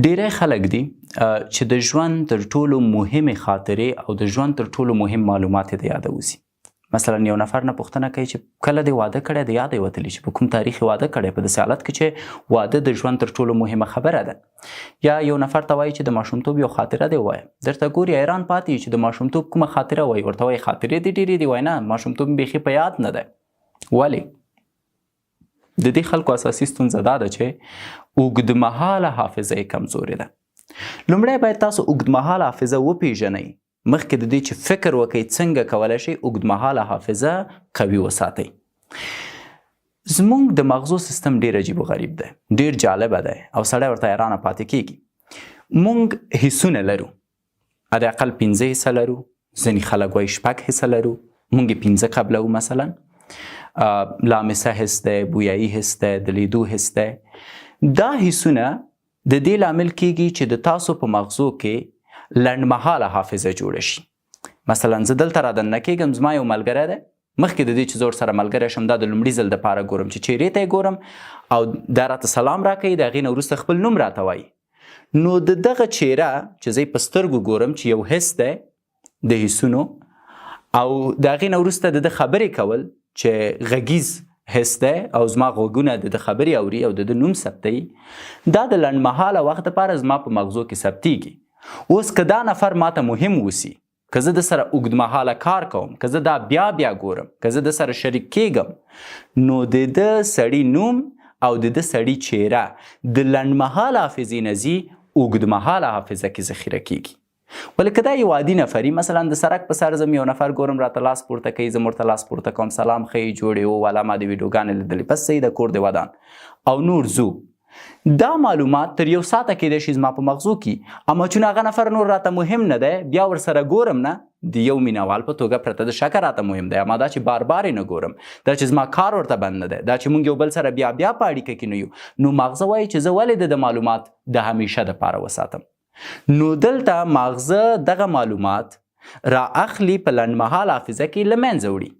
ډیری خلک دي چې د ژوند تر ټولو مهمې خاطرې او د ژوند تر ټولو مهم معلومات یې د یاده وځي. مثلا یو نفر نه پوښتنه کوي چې کله دې واده کړی، د یاده یې وتلي چې په کوم تاریخ یې واده کړی، په داسې حالت کې چې واده د ژوند تر ټولو مهمه خبره ده. یا یو نفر ته وایي چې د ماشومتوب یو خاطره دی وایه، درته ګوري حیران پاتې چې د ماشومتوب کومه خاطره وایي، ورته وایي خاطرې دې ډېرې دي، وایي نه ماشومتوب مې بیخي په یاد نه دی. ولې؟ د دې خلکو اساسي ستونزه دا ده چې اوږدمهاله حافظه یې کمزورې ده. لومړی باید تاسو اوږدمهاله حافظه وپیژنئ، مخکې د دې چې فکر وکړئ څنګه کولی شئ اوږدمهاله حافظه قوي وساتئ. زموږ د مغزو سیستم ډیر عجیب و غریب دی، ډیر جالبه دی او سړی ورته حیرانه پاتې کیږي. موږ حسونه لرو، حد اقل 5 حصه لرو، ځینې خلک وایي 6 حصه لرو، موږ یې 5 قبلوو. مثلا لامسه حس دی، بویایي حس دی، د لیدو حس دی. دا حسونه د دې لامل کیږي چې د تاسو په مغزو کې لنډمهاله حافظه جوړه شي. مثلا زه دلته را دننه کېږم، زما یو ملګری دی، مخکې د دې چې زه ورسره ملګری شم دا د لومړي ځل دپاره ګورم چې چیرې ته یې ګورم او دا راته سلام راکوي، د هغې نه وروسته خپل نوم راته وایي. نو د دغه چهره چې زه یې په سترګو ګورم چې یو حس دی د حسونو، او د هغې نه وروسته د ده خبرې کول چې غږیز حس دی او زما غوږونه د ده خبرې اوري او د ده نوم ثبتوي، دا د لنډمهاله وخت لپاره زما په مغزو کې ثبتیږي. اوس که دا نفر ماته مهم وسی، که زه د سره اوږدمهاله کار کوم، که زه دا بیا بیا ګورم، که زه د سره شریک کیږم، نو د ده سړي نوم او د ده سړي چهره د لنډمهاله حافظې نه ځي اوږدمهاله حافظه کې ذخیره کیږي. ولې که دا یو عادي نفري، مثلا د سرک په سر ځم، یو نفر ګورم راته لاس پورته کوي، زه ورته لاس پورته کوم، سلام ښه یې جوړ یې، والا ما د ویډیوګانې لیدلې، بس صحیح ده، کور دې ودان او نور ځو. دا معلومات تر یو ساعته کېدای شي زما په مغزو کې، اما چون هغه نفر نور راته مهم نه دی، بیا ورسره ګورم نه، د یو مینوال په توګه پرته د شکه راته مهم دی، اما دا چې بار بار یې نه ګورم، دا چې زما کار ورته بند نه دی، دا چې مونږ یو بل سره بیا بیا په اړیکه کې نه یو، نو ماغزه وایي چې زه ولې د ده معلومات د همیشه دپاره وساتم. نو دلته ماغزه دغه معلومات را اخلي، په لنډمهاله حافظه کې له منځه وړي.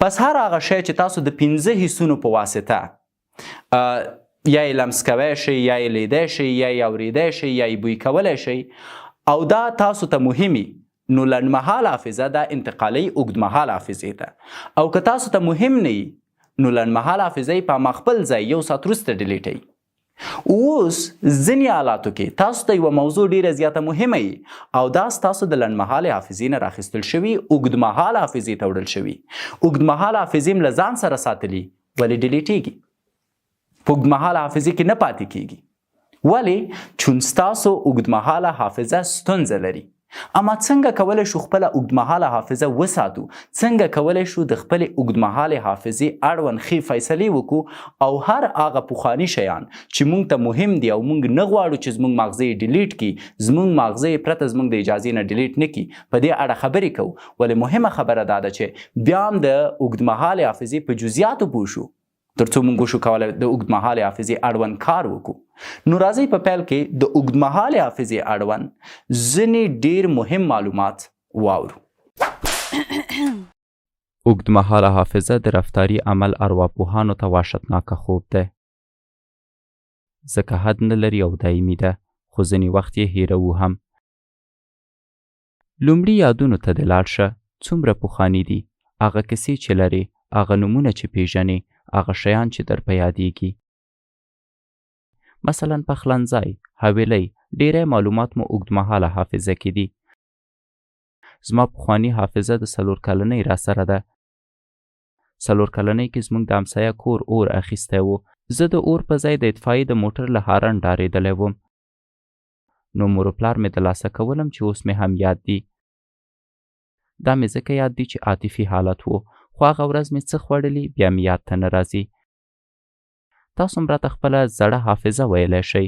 پس هر هغه شی چې تاسو د 5 حسونو په واسطه یا یې لمس کوی شئ، یا یې لیدی شئ، یا یې اورېدی شئ، یا یې بوی کولی شئ او دا تاسو ته مهمي، نو لنډمهاله حافظه دا انتقالوي اوږدمهاله حافظې ته. او که تاسو ته مهم نه وي، نو لنډمهاله حافظه یې په خپل ځای یو ساعت وروسته ډیلیټوي. اوس ځینې حالاتو کې تاسو ته یوه موضوع ډیره زیاته مهمه وي او دا ستاسو د لنډمهالې حافظې نه راخیستل شوي اوږدمهاله حافظې ته وړل شوي. اوږدمهاله حافظې هم له ځان سره ساتلي، ولې ډیلیټیږي، په اوږدمهاله حافظې کې نه پاتې کیږي. ولې؟ چون ستاسو اوږدمهاله حافظه ستونزه لري. اما څنګه کولی شو خپله اوږدمهاله حافظه وساتو؟ څنګه کولی شو د خپلې اوږدمهالې حافظې اړوند ښې فیصلې وکړو او هر هغه پخواني شیان چې مونږ ته مهم دي او مونږ نه غواړو چې زمونږ ماغزه یې ډیلیټ کړي، زمونږ ماغزه یې پرته زمونږ د اجازې نه ډیلیټ نه کړي، په دې اړه خبرې کوو. ولې مهمه خبره دا ده چې بیا هم د اوږدمهالې حافظې په جزئیاتو پوه شو، ترڅو موږ وشو کولی د اوږدمهالې حافظې اړوند کار وکړو. نو راځئ په پیل کې د اوږدمهالې حافظې اړوند ځینې ډیر مهم معلومات واورو. اوږدمهاله حافظه د رفتاري عمل ارواپوهانو ته وحشتناکه خوب دی، ځکه حد نه لري او دایمي ده، خو ځینې وخت یې هېروو هم. لومړي یادونو ته دې لاړ شه، څومره پخواني دي، هغه کیسې چې لرې، هغه نومونه چې پیژنې، هغه شیان چې در په یادیږي. مثلا پخلنځای، حویلۍ، ډیری معلومات مو اوږدمهاله حافظه کې دي. زما پخواني حافظه د 4 کلنۍ راسره ده. 4 کلنۍ کې زموږ د همسایه کور اور اخیستی و. زه د اور په ځای د اطفایې د موټر له هارن ډارېدلی وم. نو مور و پلار مې دلاسه کولم چې اوس مې هم یاد دي. دا مې ځکه یاد دي چې عاطفي حالت و، خو هغه ورځ مې څه خوړلي بیا مې یاد ته نه راځي. تاسو هم راته خپله زړه حافظه ویلی شئ.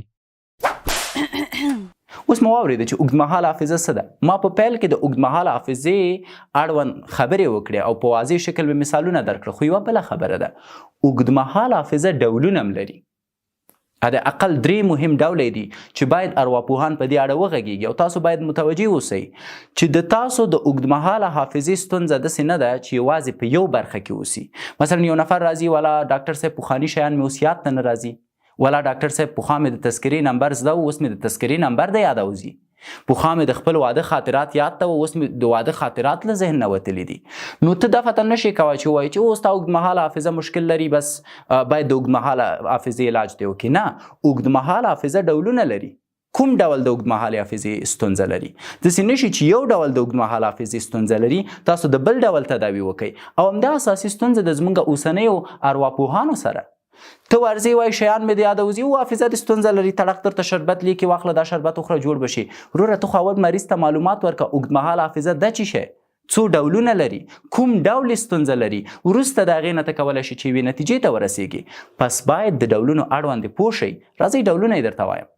اوس مو واورېده چې اوږدمهاله حافظه څه ده. ما په پیل کې د اوږدمهاله حافظې اړوند خبرې وکړې او په واضح شکل مې مثالونه درکړل، خو یوه بله خبره ده، اوږدمهاله حافظه ډولونه هم لري. حد اقل 3 مهم ډوله دي چې باید ارواپوهان په دې اړه وغږیږي او تاسو باید متوجه اوسئ چې د تاسو د اوږدمهاله حافظې ستونزه داسې نه ده چې یوازې په یو برخه کې اوسي. مثلا یو نفر راځي، والا ډاکټر صاحب پخواني شیان مې اوس یاد ته نه راځي. ولا ډاکټر صاحب، پخوا مې د تذکرې نمبر زده و، اوس مې د تذکرې نمبر د یاده وځي. پخوا مې د خپل واده خاطرات یاد ته و، اوس مې د واده خاطرات له ذهن نه وتلي دي. نو ته دفعتا نشې کوای چې ووایې چې اوس تا اوږدمهاله حافظه مشکل لري، بس باید د اوږدمهاله حافظې علاج دی وکړي. نه، اوږدمهاله حافظه ډولونه لري. کوم ډول د اوږدمهالې حافظې ستونزه لري؟ داسې نشي چې یو ډول د اوږدمهاله حافظې ستونزه لري، تاسو د بل ډول تداوي وکړئ. او همدا اساسي ستونزه د زمونږ اوسنیو ارواپوهانو سره. ته ورځې وای شیان مې د یاده وځي، او حافظه دې ستونزه لري، تړق درته شربت لیکي، واخله دا شربت وخوره جوړ به شي. وروره ته خو اول مریض ته معلومات ورکړه، اوږدمهاله حافظه ده چې شی څو ډولونه لري، کوم ډول یې ستونزه لري، وروسته د هغې نه ته کولی شې چې یوې نتیجې ته ورسیږي. پس باید د ډولونو اړوند پوه شئ. راځئ ډولونه یې درته وایم.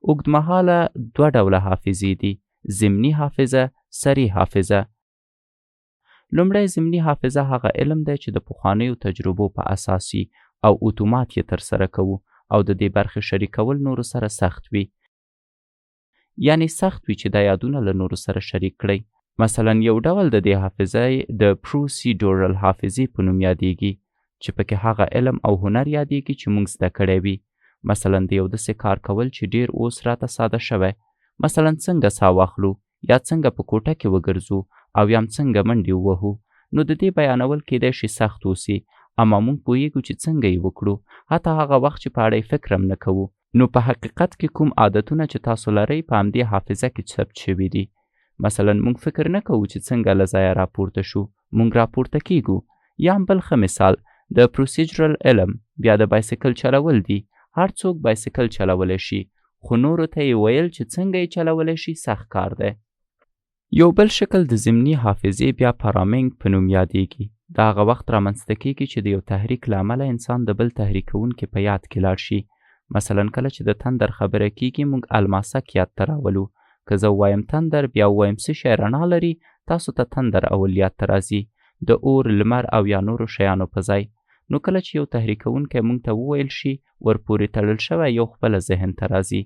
اوږدمهاله دوه ډوله حافظې دي، ضمني حافظه، سري حافظه. لومړی ضمني حافظه هغه علم دی چې د پخوانیو تجربو په اساس وي او اتومات یې ترسره کوو، او د دې برخې شریکول نورو سره سخت وي. یعنی سخت وي چې دا یادونه له نورو سره شریک کړئ. مثلا یو ډول د دې حافظه د پروسیډورل حافظې په نوم یادېږي، چې پکې هغه علم او هنر یادېږي چې موږ زده کړی وي. مثلا د یو داسې کار کول چې ډېر اوس راته ساده شوی، مثلا څنګه ساه واخلو، یا څنګه په کوټه کې وګرځو، او یا هم څنګه منډې ووهو. نو د دې بیانول کیدای شي سخت اوسي، اما موږ پوهیږو چې څنګه یې وکړو، حتی هغه وخت چې په اړه یې فکر هم نه کوو. نو په حقیقت کې کوم عادتونه چې تاسو لرئ په همدې حافظه کې ثبت شوي دي. مثلا موږ فکر نه کوو چې څنګه له ځایه راپورته شو، موږ راپورته کیږو. یا هم بل ښه مثال د پروسیجرل علم بیا د بایسکل چلول دي. هر څوک بایسکل چلولی شي، خو نورو ته یې ویل چې څنګه یې چلولی شي سخت کار دی. یو بل شکل د ضمني حافظې بیا پرامینګ په نوم یادېږي. دا هغه وخت رامنځته کیږي چې د یو تحریک له امله انسان د بل تحریکوونکي په یاد کې لاړ شي. مثلا کله چې د تندر خبره کیږي، موږ الماسک یاد ته راولو. که زه ووایم تندر، بیا ووایم څه شی رڼا لري، تاسو ته تندر اول یاد ته راځي، د اور، لمر او یا نورو شیانو په ځای. نو کله چې یو تحریکوونکی موږ ته وویل شي، ورپورې تړل شوی یو خپله ذهن ته راځي.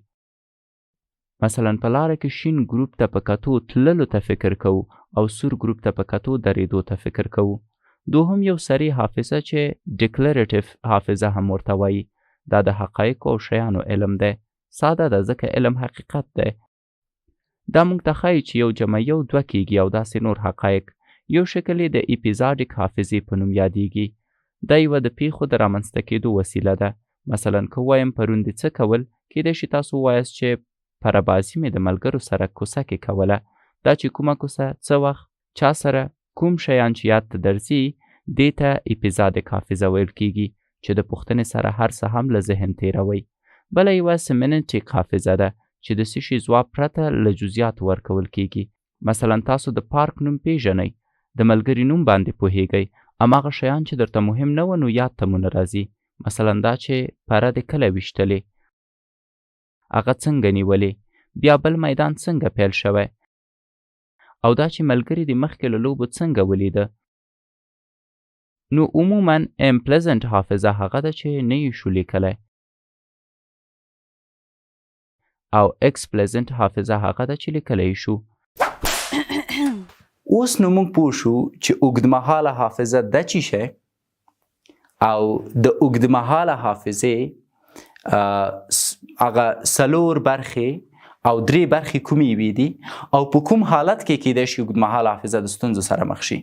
مثلا په لاره کې شین ګروپ ته په کتو تللو ته فکر کوو او سور ګروپ ته په کتو درېدو ته فکر کوو. دوهم یو سري حافظه چې ډیکلریټیو حافظه هم ورته وایي، دا د حقایقو او شیانو علم دی. ساده ده، ځکه علم حقیقت دی. دا موږ ته ښایي چې یو جمع یو دوه کیږي او داسې نور حقایق. یو شکل یې د ایپیزاډیک حافظې په نوم یادیږي. دا یوه د پیښو د رامنځته کېدو وسیله ده. مثلا که ووایم پرون دې څه کول، کیدای شي تاسو ووایاست چې پره بازي مې د ملګرو سره کوڅه کې کوله. دا چې کومه کوڅه، څه وخت، چا سره، کوم شیان چې یاد ته درځي، دې ته ایپیزادیک حافظه ویل کیږي، چې د پوښتنې سره هر څه هم له ذهن تېروي. بله یوه سیمنټیک حافظه ده چې د څه شي ځواب پرته له جزیاتو ورکول کیږي. مثلا تاسو د پارک نوم پیژنئ، د ملګري نوم باندې پوهیږئ، هماغه شیان چې درته مهم نه وه نو یاد ته مو نه راځي. مثلا دا چې پره دې کله ویشتلې، هغه څنګه نیولې، بیا بل میدان څنګه پیل شوی، او دا چې ملګري دې مخکې له لوبو څنګه ولیده. نو عموما امپلزنټ حافظه هغه ده چې نه یې شو لیکلی، او اکسپلزنټ حافظه هغه ده چې لیکلی شو. اوس نو موږ پوه شو چې اوږدمهاله حافظه ده چی شی، او د اوږدمهاله حافظې هغه څلور برخې او درې برخې کومې وي دي، او په کوم حالت کې کیدای شي اوږدمهاله حافظه د ستونزو سره مخ شي.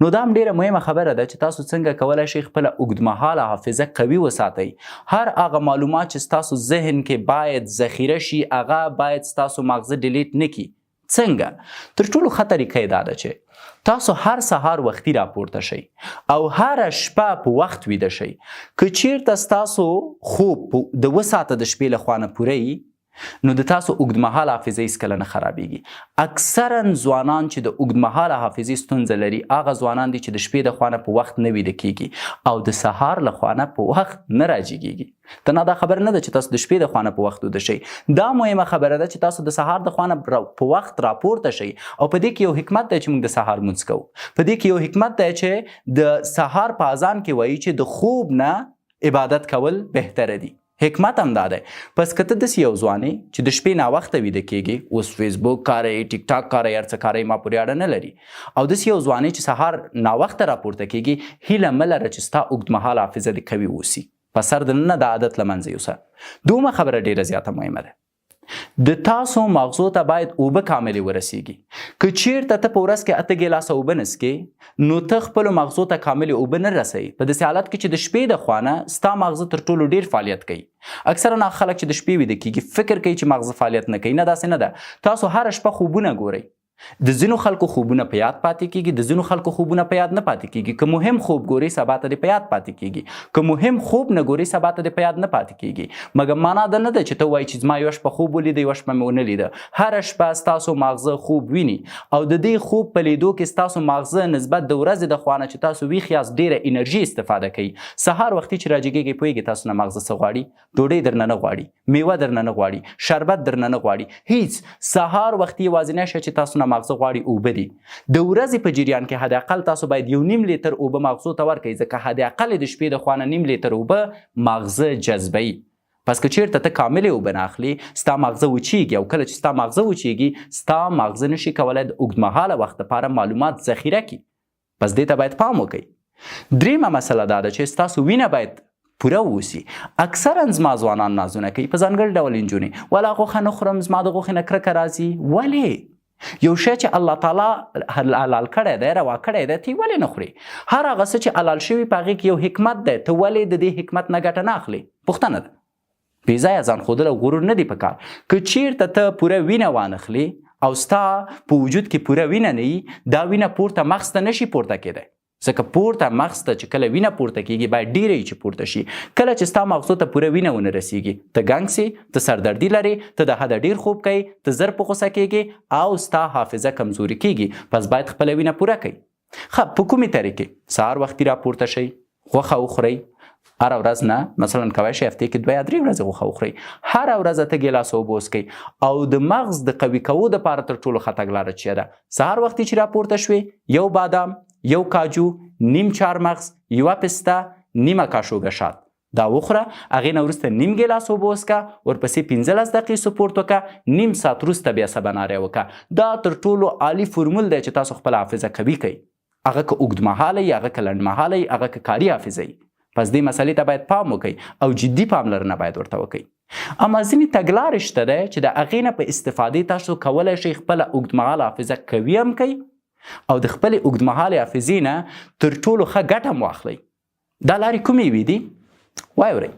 نو دا هم ډیره مهمه خبره ده چې تاسو څنګه کولای شئ خپله اوږدمهاله حافظه قوي وساتئ. هر هغه معلومات چې ستاسو ذهن کې باید ذخیره شي، هغه باید ستاسو ماغزه ډیلیټ نه کړي. څنګه؟ تر ټولو ښه طریقه یې دا ده چې تاسو هر سهار وختي راپورته شئ او هره شپه په وخت ویده شئ. که چیرته ستاسو خوب د 7 ساعته د شپې له خوا نه پوره وي، نو د تاسو اوږدمهاله حافظه هیڅکله نه خرابیږي. اکثرا ځوانان چې د اوږدمهاله حافظې ستونزه لري، هغه ځوانان دي چې د شپې د خوا نه په وخت نه ویده کیږي او د سهار له خوا نه په وخت نه راجیګیږي. تنها دا خبره نه ده چې تاسو د شپې د خوا نه په وخت ویده شئ، دا مهمه خبره ده چې تاسو د سهار د خوا نه په وخت راپورته شئ. او په دې کې یو حکمت دی چې موږ د سهار لمونځ کوو. په دې کې یو حکمت دی چې د سهار په اذان کې وایي چې د خوب نه عبادت کول بهتره دي. حکمت هم دا دی. پس که ته داسې یو ځوان یې چې د شپې ناوخته ویده کیږي، اوس فیسبوک کاروي، ټیک ټاک کاروي، هر څه کاروي، ما پورې اړه نه لري، او داسې یو ځوان یې چې سهار ناوخته راپورته کیږي، هیله مه لره چې ستا اوږدمهاله حافظه دې قوي اوسي. په سر د ننه دا عادت له منځه یوسه. دومه خبره ډیره زیاته مهمه ده، د تاسو مغزو ته باید اوبه کاملې ورسیږي. که چیرته ته په ورځ کې 8 ګیلاسه اوبه نه څکې، نو ته خپلو مغزو ته کاملې اوبه نه رسوي. په داسې حالت کې چې د شپې د خوا نه ستا ماغزه تر ټولو ډیر فعالیت کوي. اکثرا هغه خلک چې د شپې ویده کیږي فکر کوي چې ماغزه فعالیت نه کوي. نه، داسې نه ده. تاسو هره شپه خوبونه ګورئ. د ځینو خلکو خوبونه په یاد پاتې کیږي، د ځینو خلکو خوبونه په یاد نه پاتې کیږي. که مهم خوب ګوري سبا ته دې په یاد پاتې کیږي، که مهم خوب نه ګوري سبا ته دې په یاد نه پاتې کیږي. مګر معنا دا نه ده چې ته وایې چې زما یوه شپه خوب ولیده، یوه شپه مې ونه لیده. هره شپه ستاسو ماغزه خوب ویني او د دې خوب په لیدو کې ستاسو ماغزه نسبت د ورځې د خوا نه چې تاسو ویښ یاست ډیره انرژي استفاده کوي. سهار وختي چې راجګیږئ، پوهیږئ تاسو نه ماغزه څه غواړي؟ ډوډۍ درنه نه غواړي، میوه درنه نه غواړي، شربت درنه نه غواړي، هیڅ. سهار وختي یوازینی شی چې تاسو نه ماغزه غواړي اوبه دي. د ورځې په جریان کې حد اقل تاسو باید 1.5 لیتر اوبه ماغزو ته ورکړئ، ځکه حد اقل د شپې د خوا نه نیم لیتر اوبه ماغزه جذبوي. پس که چیرته ته کاملې اوبه نه اخلي، ستا ماغزه وچیږي، او کله چې ستا ماغزه وچیږي، ستا ماغزه نشي کولای د اوږدمهاله وخت لپاره معلومات ذخیره کړي. پس دې ته باید پام وکړئ. دریمه مسله دا ده چې ستاسو وینه باید پوره اوسي. اکثرا زما ځوانان نازونه کوي، په ځانګړي ډول نجونې، ولا غوښه نه خورم، زما د غوښې نه کرکه راځي. ولې؟ یو شی چې الله تعالی حلال کړی دی، روا کړی دی، ته ولې نه خورې؟ هر هغه څه چې حلال شوي په هغې کې یو حکمت دی، ته ولې د دې حکمت نه ګټه نه اخلې؟ پوښتنه ده. بې ځایه ځان ښودل او غرور نه دی پکار. که چیرته ته پوره وینه وانخلې او ستا په وجود کې پوره وینه نه وي، دا وینه پورته مغز ته نشي پورته کېدی، ځکه پورته مغز ته چې کله وینه پورته کیږي باید ډیره یې چې پورته شي. کله چې ستا مغزو ته پوره وینه ونه رسیږي، ته ګنګ سې، ته سردردي لرې، ته د حده ډیر خوب کوي، ته زر په غوسه کیږي او ستا حافظه کمزوري کیږي. پس باید خپله وینه پوره کړئ. ښه، په کومې طریقې؟ سهار وختي راپورته شئ، غوښه وخورئ، هره ورځ نه، مثلا کوی شئ هفتې کې 2 یا 3 ورځې غوښه وخورئ. هره ورځ 8 ګیلاسه اوبه وڅښئ. او د مغز د قوي کوو دپاره تر ټولو ښه تګلاره چې ده، سهار وختي چې راپورته شوې، یو بادام، یو کاجو، نیم چارمغز، یوه پسته، نیمه کاشوګه شات، دا وخوره. هغې نه وروسته نیم ګیلاس اوبه وڅښه، ورپسې 15 دقیقې سپورت وکړه، نیم ساعت وروسته بیا سباناری وکړه. دا تر ټولو عالي فرمول دی چې تاسو خپله حافظه قوي کړئ، هغه که اوږدمهاله وي، هغه که لنډمهاله وي، هغه که کاري حافظه وي. پس دې مسئلې ته باید پام وکړئ او جدي پاملرنه باید ورته وکړئ. اما ځینې تګلارې شته دی چې د هغې نه په استفادې تاسو کولی شئ خپله اوږدمهاله حافظه قوي هم کړئ او د خپلې اوږدمهالې حافظې نه تر ټولو ښه ګټه هم واخلئ. دا لارې کومې وې دي؟ وایورئ.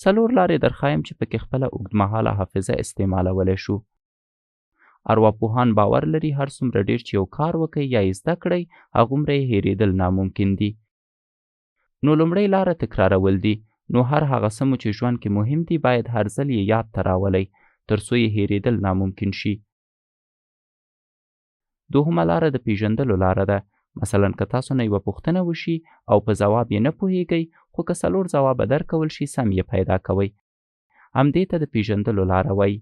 4 لارې درښایم چې پکې خپله اوږدمهاله حافظه استعمالولی شو. ارواپوهان باور لري هر څومره ډیر چې یو کار وکئ یا یې زده کړئ، هغومره یې هېرېدل ناممکن دي. نو لومړۍ لاره تکرارول دي. نو هر هغه څه مو چې ژوند کې مهم دي باید هر ځل یې یاد ته راولئ، تر څو یې هېرېدل ناممکن شي. دوهمه لاره د پیژندلو لاره ده. مثلا که تاسو نه یوه پوښتنه وشي او په ځواب یې نه پوهیږئ، خو که 4 ځوابه درکول شي سم یې پیدا کوئ. همدې ته د پیژندلو لاره وایي.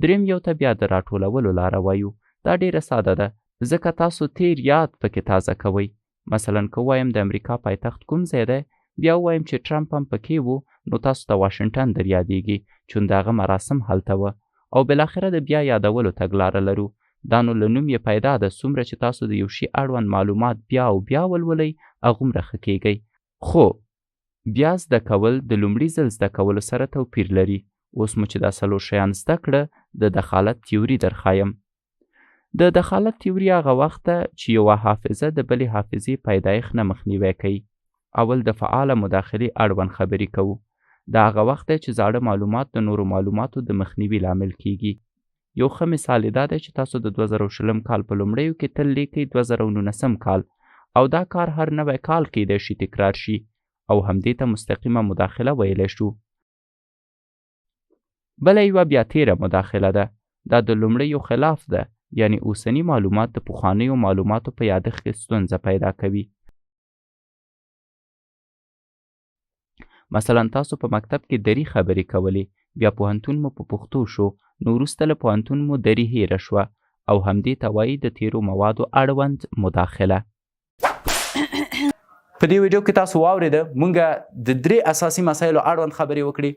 دریم یو ته بیا د راټولولو لاره وایو. دا ډیره ساده ده، ځکه تاسو تیر یاد پکې تازه کوئ. مثلا که ووایم د امریکا پایتخت کوم ځای دی، بیا ووایم چې ټرمپ هم پکې و، نو تاسو ته واشنګټن در یادیږي، چون د هغه مراسم هلته وه. او بالاخره د بیا یادولو تګلاره لرو. دا نو له نوم یې پیدا ده، څومره چې تاسو د یو شي اړوند معلومات بیا او بیا ولولئ، هغومره ښه کیږئ. خو بیا زده کول د لومړي ځل زده کولو سره توپیر لري. اوس مو چې دا 4 شیان زده کړه، د دخالت تیوري درښایم. د دخالت تیوري هغه وخت ده چې یوه حافظه د بلې حافظې پیدایښت نه مخنیوی کوي. اول د فعاله مداخلې اړوند خبرې کوو. دا هغه وخت دی چې زاړه معلومات د نورو معلوماتو د مخنیوي لامل کیږي. یو ښه مثال یې دا دی چې تاسو د 2020 کال په لومړیو کې تل لیکئ 2019 کال، او دا کار هر نوی کال کیدای شي تکرار شي، او همدې ته مستقیمه مداخله ویلی شو. بله یوه بیا تیره مداخله ده. دا د لومړیو خلاف ده، یعنی اوسني معلومات د پخوانیو معلوماتو په یادښت کې ستونزه پیدا کوي. مثلا تاسو په مکتب کې دري خبرې کولې، بیا پوهنتون مو په پښتو شو، نو وروسته له پوهنتون مو دري هیره شوه، او همدې ته وایي د تیرو موادو اړوند مداخله. په دې ویډیو کې تاسو واورېده مونږ د 3 اساسي مسایلو اړوند خبرې وکړې.